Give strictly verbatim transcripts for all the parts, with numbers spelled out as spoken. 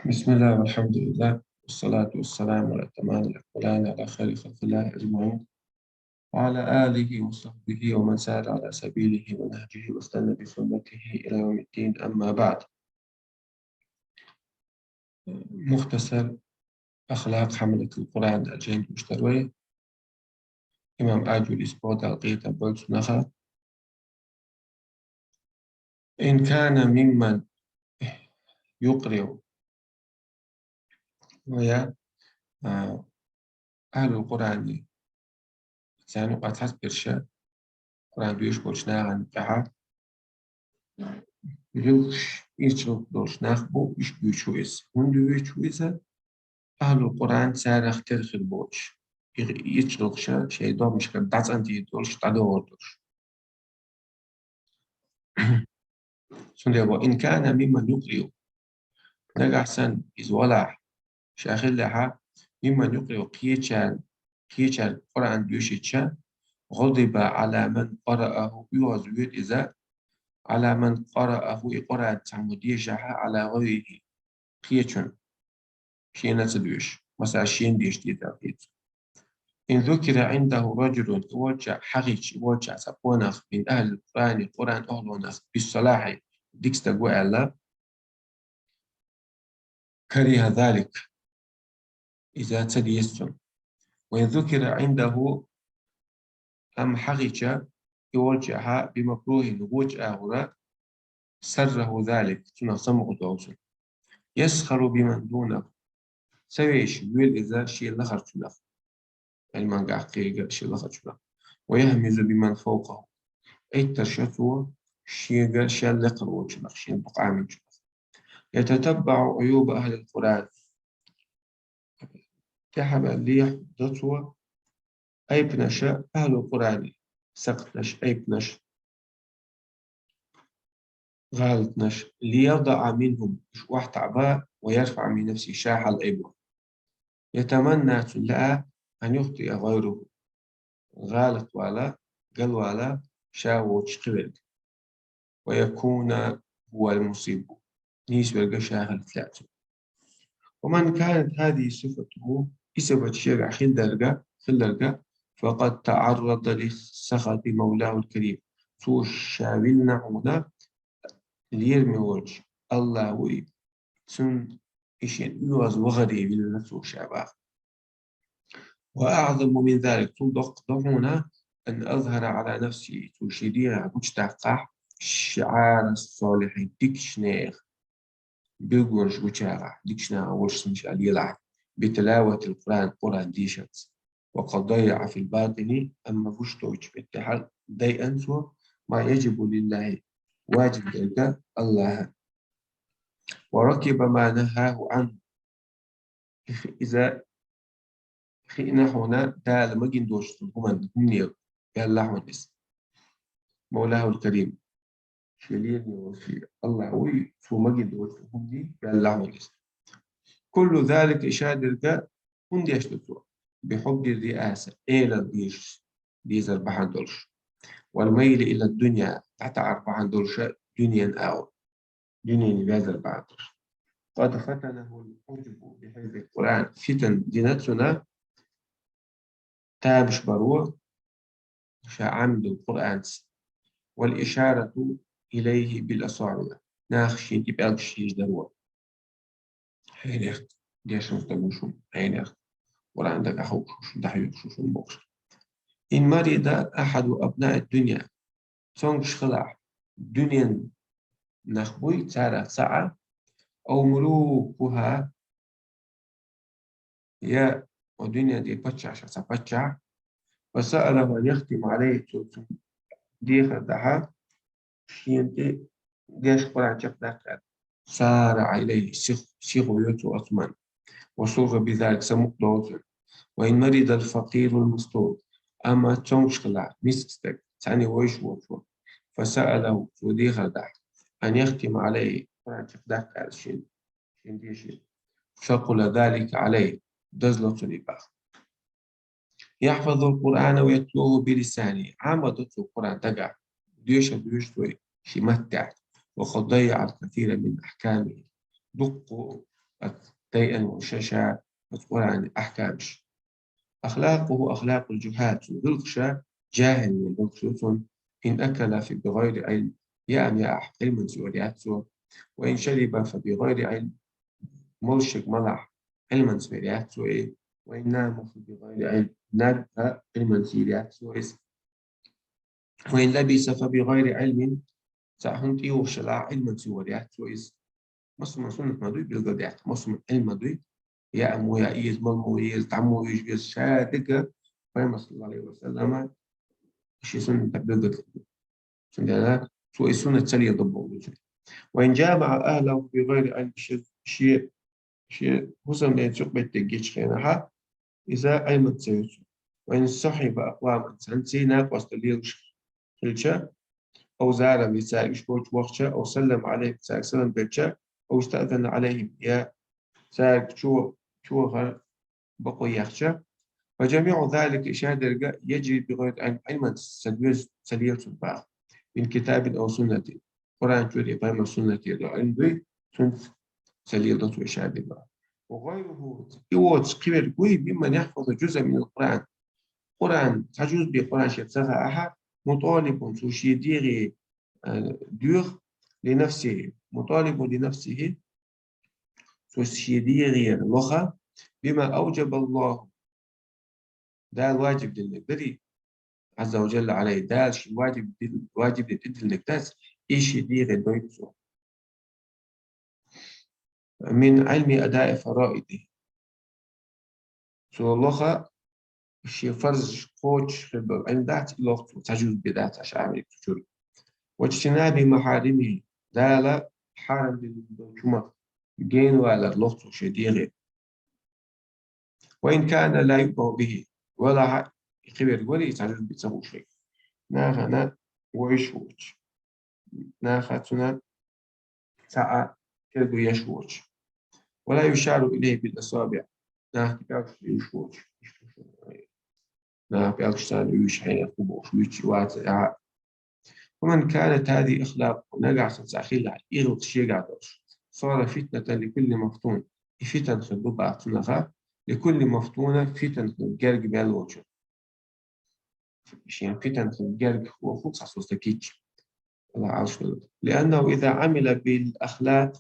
بسم الله والحمد لله والصلاة والسلام على الأتمان الأكملان على خير خلق الله أجمعين وعلى آله وصحبه ومن سار على سبيله ونهجه واستنى بسنته إلى يوم الدين، أما بعد. مختصر أخلاق حملة القرآن الجند مشتروي. Имам Аджурис боху Дала къинхетам болчу нахах: إن كان ممن يقرئ ويا، а, أهل القرآن, царна юкъахь цхьацца берш, Къуръан доьшуш болчу нахана тӀехь гӀиллакхаш, ирча гӀиллакх долуш нах бу, уьш буьйцуш ву иза. ХӀунда вуьйцуш ву иза? Ахьлул Къуръан царах тера хир боцуш, и ирча гӀиллакхаш шайн догӀмашкара дӀацӀантийна долуш, дӀадогӀур долуш. Цундела: وإن كان ممن يقرئ. Нагахь санна иза валахь, ша хиллехьа, ممن يقرئ, кхечарна, кхечаьрга Къуръан доьшича, غضب على من قرأه, оьгӀаз воьду иза, على من قرأه, и Къуръан цхьаммо дешахьа, على غيره, кхечунна, шена ца доьшуш, масала, шена деша деза хеташ. إن ذكر عنده رجل, и волчохь хьахийча, и волчохь цхьа къонах, من أهل القرآن, Къуръан охьалонах, بالصلاح, дика стаг ву аьлла, كره ذلك, иза ца деза цунна. وإن ذكر عنده, амма хьахийча и волчохь بمكروه, вочу агӀора, سره ذلك, цунах самукъадолу цунна. يسخر بمن دونه, ца вешаш воьду иза шен лахарчунах, Ӏилманехь кхерга шен лахарчунах. ويهمز بمن فوقه, Ӏиттарш йо цо шега шел лекха волчунах, шен дукха Ӏаминчунах. يتتبع عيوب أهل القرآن, тӀаьхьа мел лехьадо цо айпанаш, أهل القرآن, сакхташ, айпанаш, гӀалаташ, ليضع منهم, уьш охьатаӀабан, ويرفع من نفسه, ша хьалаайбо. يتمنى, цунна лаьа, أن يخطئ غيره, гӀалат вала, галвала ша воцуш кхин верг, ويكون هو المصيب, нийса верг ша хилийта лаьа цунна. ومن كانت هذه صفته, и сифат шегахь хиларга, хиларга, فقد تعرض لسخط مولاه الكريم, цо ша виллина хьуна, лераме волчу АллахӀ ву и, цунна и шен оьгӀаз вахаре виллина цо ша боху. وأعظم من ذلك, цул доккха ду хьуна, أن أظهر على نفسه, цо шен дегӀах гучудаккхахь, شعار الصالحين, дикачу нехан билгалонаш гучуяхьа, дикачу нахана волуш санна ша лелахь, بتلاوة القرآن, Къуръан дешарца. وقد ضيع في الباطن, амма гуш долчу меттехь дайъина цо, ما يجب لله, важиб дерг АллахӀана. وركب ما نهاه عنه, иза хиъна хьуна Дала магийна долчу хӀуманна, хӀумане ваьлла хьуна иза. مولاه الكريم, шен лераме волчу АллахӀ вуй, цо магийна долчу хӀумане ваьлла хьуна иза. كل ذلك, и ша дерг хӀунда деш ду цо? بحب الرئاسة, элар дезаш, дезар бахьана долуш. والميل إلى الدنيا, дӀатаӀар бахьана долуш дуьненан агӀо, дуьнене ваьзар бахьана долуш. قد فتنه العجب بحفظ القرآن, фитна дина цунна табаш баро ша Ӏамдина Къуръанца, والإشارة إليه بالأصابع, наха шен тӀе пӀелгаш хьежадаро. Хьенех дешна стаг ву шуна, хьенех Къуръан дагахь хууш ву шуна, дӀахьоьхуш ву шуна бохуш. إن مرض أحد أبناء الدنيا, цомгуш хилахь дуьненан нах буй, царах цхьаъ, أو ملوكها, я, о, дуьнен тӀе паччахьаш, цхьа паччахь, فسأله أن يختم عليه, цо цунна дехар дахьа, шена тӀе деш Къуръан чекхдаккха аьлла. سارع إليه, сих-, сихо йо цо оцу хӀуманна. وسر بذلك, самукъадолу цунна. وإن مرض الفقير المستور, амма цомгуш хилахь миска стаг, цхьаьна вевзаш воцу, فسأله, цо дехар дахьа, أن يختم عليه, Къуръан чекхдаккха аьлла шена, шена дешийла. ثقل ذلك عليه, дозалла цунна и боху. يحفظ القرآن ويتلوه بلسانه, Ӏамадо цо Къуръан дагахь, доьшур ду цо и шен маттехь. وقد ضيع الكثير من أحكامه, дуккха дайан волуш ша оцу Къуръанан ахкамаш. أخلاقه أخلاق الجهال, цуьнан гӀиллакхаш жаьхӀалийн гӀиллакхаш ю цуьнан, إن أكل في بغير علم, яа-м яахь, Ӏилманца йолуш яц цо, وإن شرب فبغير علم, молуш ерг малахь, Ӏилманца вер яц цо и, وإن نام فبغير علم, наб а Ӏилманца йийр яц цо иза. وإن لبس فبغير علم, цхьа хӀума тӀейогӀуш елахь, Ӏилманца йийр яц цо иза. Массо а суннат ма дуй билгалдаьккхина, массо а Ӏилма дуй, яа мо яа еза, мала мо еза, дӀа мо вижа веза, ша дерг пайхамар саллаллаху Ӏалайхи ва саллама шен суннатехь билгалдаьккхина. Цундела цо и суннат ца леладо боху иза. وإن جامع أهله بغير علم, шен, шен, шен хӀусамден цуьнга беттиг гечу хенахь, иза Ӏилманца ца ю цо. وإن صحب أقواما, цхьаьнций накъостал лелаш хилча, أو زارهم, я цаьрга уьш боцуш вахча, أو سلم عليهم, цаьрга салам делча, أو استأذن عليهم, я цаьрга чо-, чохар бакъо ехча, فجميع ذلك, и ша дерг, يجري بغير علم, Ӏилманца ца доьзу, ца лела цунна боху, من كتاب أو سنة, Къуръан чуьра я пайхамар суннатера Ӏилма дуй, цуьнца ца леладо цо и ша дерг. وغيره, и воцуш кхин верг вуй, ممن يحفظ جزءا من القرآن, Къуръан, цхьа жуз бен Къуръан шен ца хаахь, مطالب, цо шен дегӀе, э, доьху, لنفسه, مطالب لنفسه, цо шен дегӀера лоха, بما أوجب الله, Дала ваджиб диллинарг дарий, عز وجل عليه, Дала шен ваджиб дил-, ваджиб дина тӀедиллинарг дац, и шен дегӀе дойду цо. من علم أداء فرائضه. Цо лоха шен фарзаш кхочуш хир долу Ӏилма дац, и лоха цо, цхьа жуз бен дац аша Ӏамийна цу чуьра. واجتناب محارمه, Дала хьарам дина долчух гена валар лоха цо шен дегӀе. وإن كان لا يؤمر به, валахь а, и кхин верг варий, цхьа жуз бен ца хууш верг. Нахана вовзаш воцуш. Наха цунна цхьа а тергош воцуш. ولا يشار إليه بالأصابع. Нахана пӀелгаш луьйш воцуш. Нахана пӀелгаш царна луьйш, хьенех хӀун бохуш, луьйчи ваца, а. ومن كانت هذه أخلاقه, нагахь санна цхьа хилла, и гӀиллакхаш шегахь долуш, صار فتنة لكل مفتون, и фитна хир ду боху цунах, لكل مفتون, фитна хир герга мел волчу. Шен фитна хир герга воху цхьа со стаг гича. Аллах Ӏалаш хилла. لأنه إذا عمل بالأخلاق,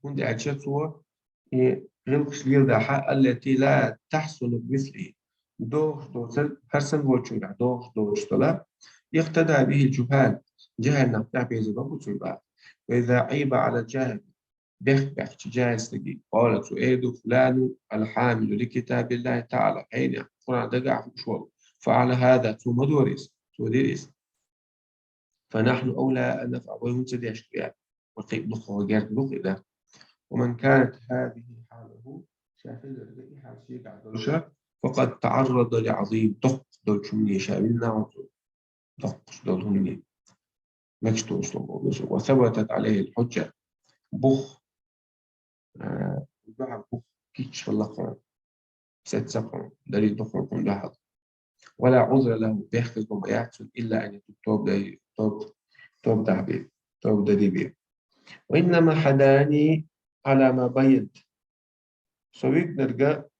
хӀунда аьлча цо и гӀиллакхаш леладахь, التي لا تحصل بمثله, догӀуш доцург хӀара санна волчуьнгахь догӀуш доцуш долу, اقتدى به الجهال, жаьхӀал нах тӀаьхьабеза боху цунна боху. وإذا عيب على الجاهل, бехк баьккхича жаьхӀал стаге, قال, цо эр ду, فلان الحامل لكتاب الله تعالى, хьенех Къуръан дагахь хууш волу, فعل هذا, цо ма дора иза, цо дира иза. فنحن أولى أن نفعل, вай хӀунда ца деш ду аьлла, ва кхин дукха герга ду кхин дан. ومن كانت هذه حاله, ша хилла и хьал шегахь долуш, فقد تعرض لعظيم, доккха долчу хӀумане ша вина нахана цо, доккхаш долу хӀумане. Мегаш долуш долу боху. وثبتت عليه الحجة, бух, а, дуьхьал бух гича хилла кхуьнан, сецна кхуьнан, далил ду кхуьнан дуьхьал. ولا عذر له, бехказло ма яц цунна, إلا أن يتوب, тоба дай-, тоба, тоба дахь бен, тоба дан бен. وإنما حداني على ما بينت. Со вигнарг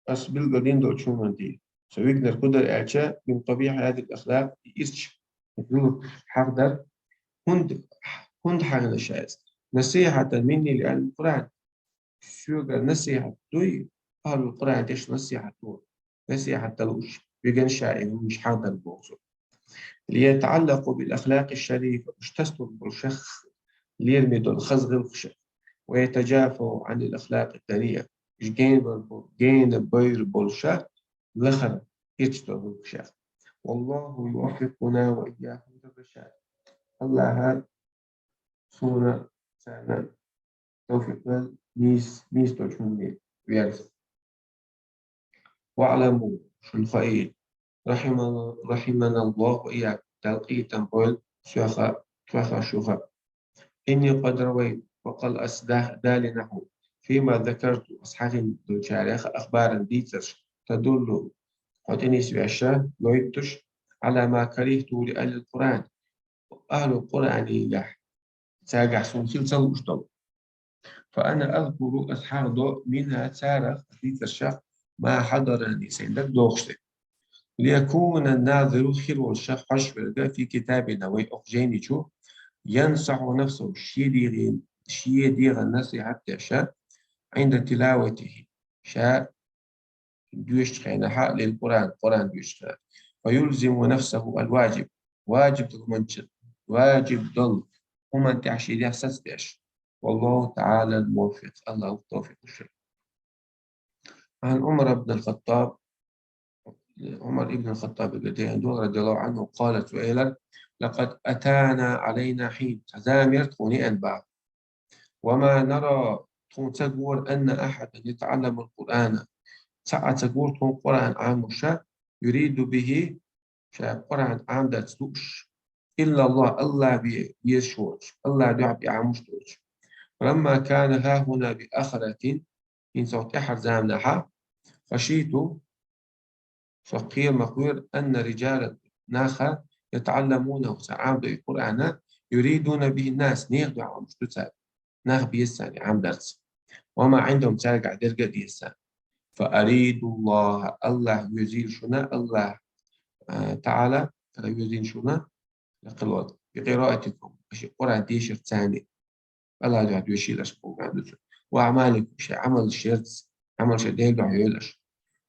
ас билгалдина долчу хӀуманна тӀе. Со вигнарг хӀун дара аьлча, من قبيح هذه الأخلاق, и ирча гӀиллакхаш хьахадар, хӀунда, хӀунда хьахийна ша иза? نصيحة مني لأهل القرآن. Соьгара насихьат дуй, ахьлул Къуръан деш насихьат ду. Насихьат дан лууш, вигна ша и хӀуманаш хьахадар боху со. ليتعلقوا بالأخلاق الشريفة, уьш тасалур болу шах лераме долу хаза гӀиллакхаш, ويتجافوا عن الأخلاق الدنيئة, уьш гена бар бо-, гена байра болу ша лахара ирча долу гӀиллакхаш. والله يوفقنا وإياكم للرشاد. Аллаха суна царна тавфикъ лойла, нийса, нийса долчу хӀумане верза. واعلموا, шуна хаийла, رحم-, رحمنا الله وإياكم, Дала къинхетам бойла соьх а, тхох а, шух а. إني قد رويت, бакъал ас да-, далийна хьуна, فيما ذكرت, ас хьахийна долчарех, أخبارا, дийцарш, تدل, хьо тӀе нисвеш, гойтуш, على ما كرهته لأهل القرآن, ахьлул Къуръанехь, цаьргахь суна хила ца лууш долу. فأنا أذكر أصحاب منها царах, дийцаршах, ما حضرني, сайна дагадохуш дерг. ليكون الناظر, хир волуш хьожуш верг, في كتابنا, вай окху жайни чу, ينصح نفسه, шен дегӀан, шен дегӀан насихьат деш, عند تلاوته, ша доьшучу хенахь, للقرآن, Къуръан доьшучу хенахь. فيلزم نفسه الواجب, важиб долу хӀуманчу, важиб долу хӀуманна тӀехь шен дегӀ сацадеш. والله تعالى الموفق, АллахӀ ву товфикъ луш верг. عن عمر بن الخطاب, Умар ибн Хаттаб, Дела, رضي الله عنه, قال, цо элира: لقد أتانا علينا حين, цхьа зама яра тхуна еана боху. وما نرى, тхуна ца гора, أن أحدا يتعلم القرآن, цхьа а ца гора тхуна Къуръан Ӏамош, يريد به, ша Къуръан Ӏамадарца лууш, إلا الله, АллахӀ бе везаш воцуш, АллахӀ дуьхьа бен Ӏамош доцуш. فلما كان هاهنا بأخرة, хӀинца хӀокху тӀаьххьара заманахь, خشيت, со кхера ма-кхоьру, أن رجالا, нах, يتعلمونه, цара Ӏамадо и Къуръан, يريدون به الناس, нехан дуьхьа Ӏамош ду цара, нах беза царна Ӏамадарца. وما عندهم, цаьргахь дерг а деза царна. فأريد الله, АллахӀ везийла шуна, АллахӀ, а, تعالى, АллахӀ везийла шуна, لقد, بقراءتكم, аша Къуръан дешарца царна. АллахӀ дуьхьа доьшийла аша боху маьӀна ду цуьнан. وأعمالكم, шайн Ӏамалш ярца, Ӏамал шайн Делан дуьхьа йойла аша.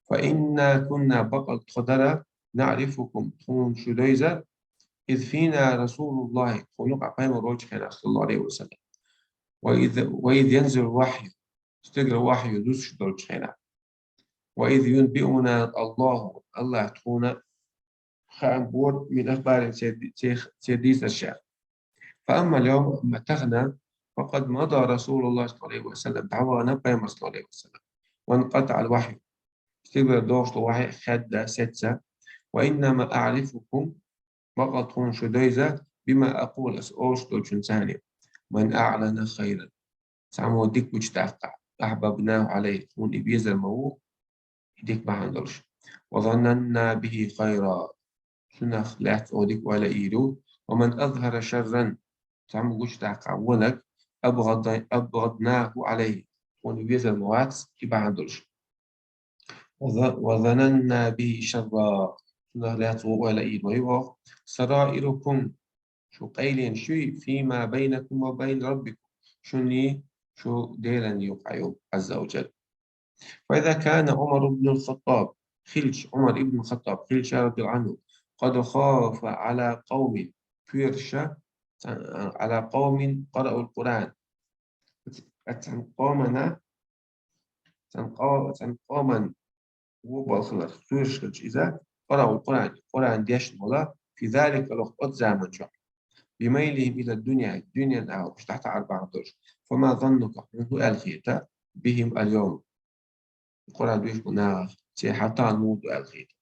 فإنا كنا, бакъ тхо дара, نعرفكم, тхуна шу дойзар, إذ فينا رسول الله, тхуна юкъахь пайхамар волчу хенахь, صلى الله عليه وسلم. وإذ, وإذ ينزل الوحي, стегара вахью дусуш долчу хенахь. وإذ ينبئنا الله, АллахӀ тхуна хаам бора, من أخبارهم, церан, церан, церан дийцаршех. فأما اليوم, амма тахана, فقد مضى رسول الله صلى الله عليه وسلم, дӀавахана пайхамар, صلى الله عليه وسلم. وانقطع الوحي, стигала догӀуш долу вахьйу хаьдда, сецна. وإنما أعرفكم, бакъ тхуна шу дойза, بما أقول, аса олуш долчунца цхьаьна. من أعلن خيرا, цхьаммо дика гучудаккхахь, أحببناه عليه, тхуна и безар ма ву, и дика бахьана долуш. وظننا به خيرا, цунах лаьцна оха дика ойла а йийр ю. ومن أظهر شرا, цхьаммо гучудаккхахь вониг, أبغض-, أبغضناه عليه, тхуна и везар ма вац, и бахьана долуш. وظ-, وظننا به شرا, цунах лаьцна вон ойла а йийр ма ю оха. سرائركم, шун къайленаш юй, فيما بينكم وبين ربكم, шуний шу Делан юкъахь ю, عز وجل. فإذا كان عمر بن الخطاب, хилча, Ӏумар ибн Хаттаб хилча, رضي الله عنه, قد خاف على قوم, кхоьруш, على قوم قرأوا القرآن, цхьана къомана, цхьана къо-, цхьана къоман вон балхалар кхоьруш хилча иза, قرأوا القرآن, Къуръан дешна волу, في ذلك الوقت, оцу заман чохь, بميلهم إلى الدنيا, дуьненан агӀор уьш дӀатаӀар бахьана долуш. فما ظنك, хьуна хӀун аьлла хета, بهم اليوم, Къуръан доьшуш болу нахах, церан хьал тахана муха ду аьлла хета.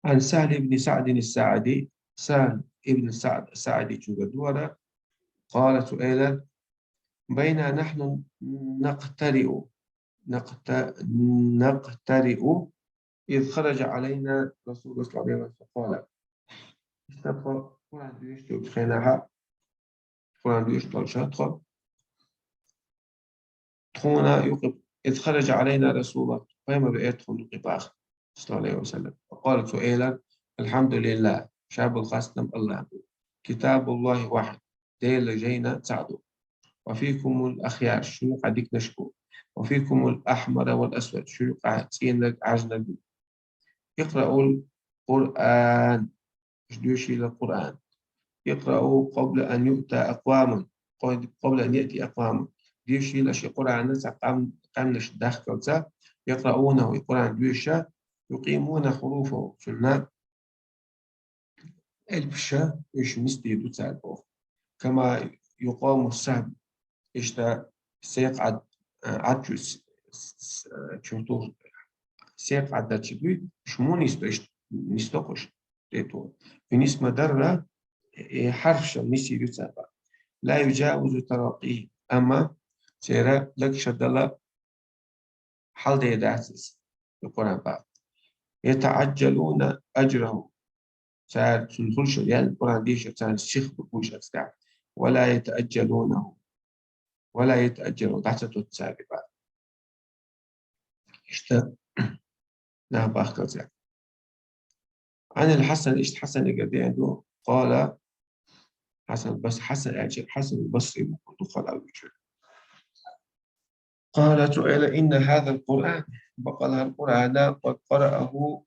عن سهل بن سعد الساعدي, Сахьл ибн СаӀд СаӀдичуьнгара дара, قال, цо элира: بينا نحن نقترئ, نقت-, نقترئ, إذ خرج علينا رسول الله صلى الله عليه وسلم فقال. Иштта тхо Къуръан доьшуш долчу хенахь, Къуръан доьшуш долчу тхо, тхуна юкъа, إذ خرج علينا رسول الله, пайхамар веара тхуна юкъа баха, صلى الله عليه وسلم. فقال, цо элира: الحمد لله, ша болу хастам АллахӀан бу. كتاب الله واحد, Делан жайна цхьаъ ду. وفيكم الأخيار, шун юкъахь диканаш бу. وفيكم الأحمر والأسود, шун юкъахь цӀенаг, Ӏаьржнаг бу. اقرأوا القرآن, аша доьшийла Къуръан. اقرأوا قبل أن يأتي أقوام, قبل أن يأتي أقوام, доьшийла аша и Къуръан цхьа къам-, къаьмнаш дахкалца, يقرؤونه, и Къуръан доьшуш, يقيمون حروفه, цуьнан элпаш уьш мисте ду цара боху. كما يقام السهم, иштта секха Ӏад-, Ӏад чу с-, с-, с-, чу ту-, секха Ӏад дачи буй, уьш муха нисдо, иштта нисдо кхуш, тӀе ту. И нисма дарра, и хьарфаш нисйийр ю цара. لا يجاوز تراقيه, амма церан легаш дала хьал де дац иза, и Къуръан бакъ. يتعجلون أجره, цара цунна хуьлуш ял Къуръан дешар царна сих бу гуш ацкахь. ولا يتأجلونه, ولا يتأجر, дӀа ца тӀу цаьрга баьр. Иштта наха бахкар цаьрга. عن الحسن, иштта Хьасанагара деана ду, قال, Хьасан бас-, Хьасан аьлча, Хьасан Басри бу-, дукхагӀа вуьйцур. قال, цо аьлар: إن هذا القرآن, бакъ хӀара Къуръан, قد قرأه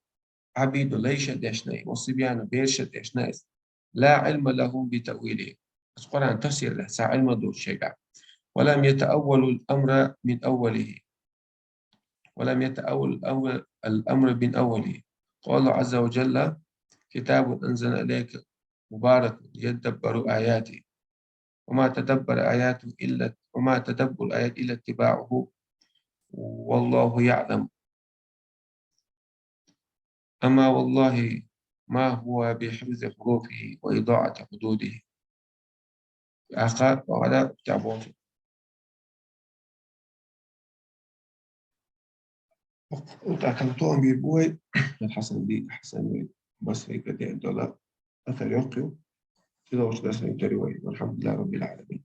عبيد, лайша дешна, والصبيان, бераша дешна иза, لا علم لهم بتأويله, оцу Къуръан тафсир лаьцна Ӏилма доцуш шайга, ولم يتأولوا الأمر من أوله, ولم يتأولوا الأمر، الأمر من أوله. قال عز وجل: كتاب أنزلنا إليك مبارك ليدبروا آياته وما تدبر آياته إلا، وما تدبر آياته إلا اتباعه والله يعلم. أما والله ما هو بحفظ حروفه وإضاعة حدوده. آخر وعلى تعبوت. وتعكم توم بيبوي الحسن بي حسن بي بصري كدين دولا أثر يوقيو. كذا وش درس من تريوي. والحمد لله رب العالمين.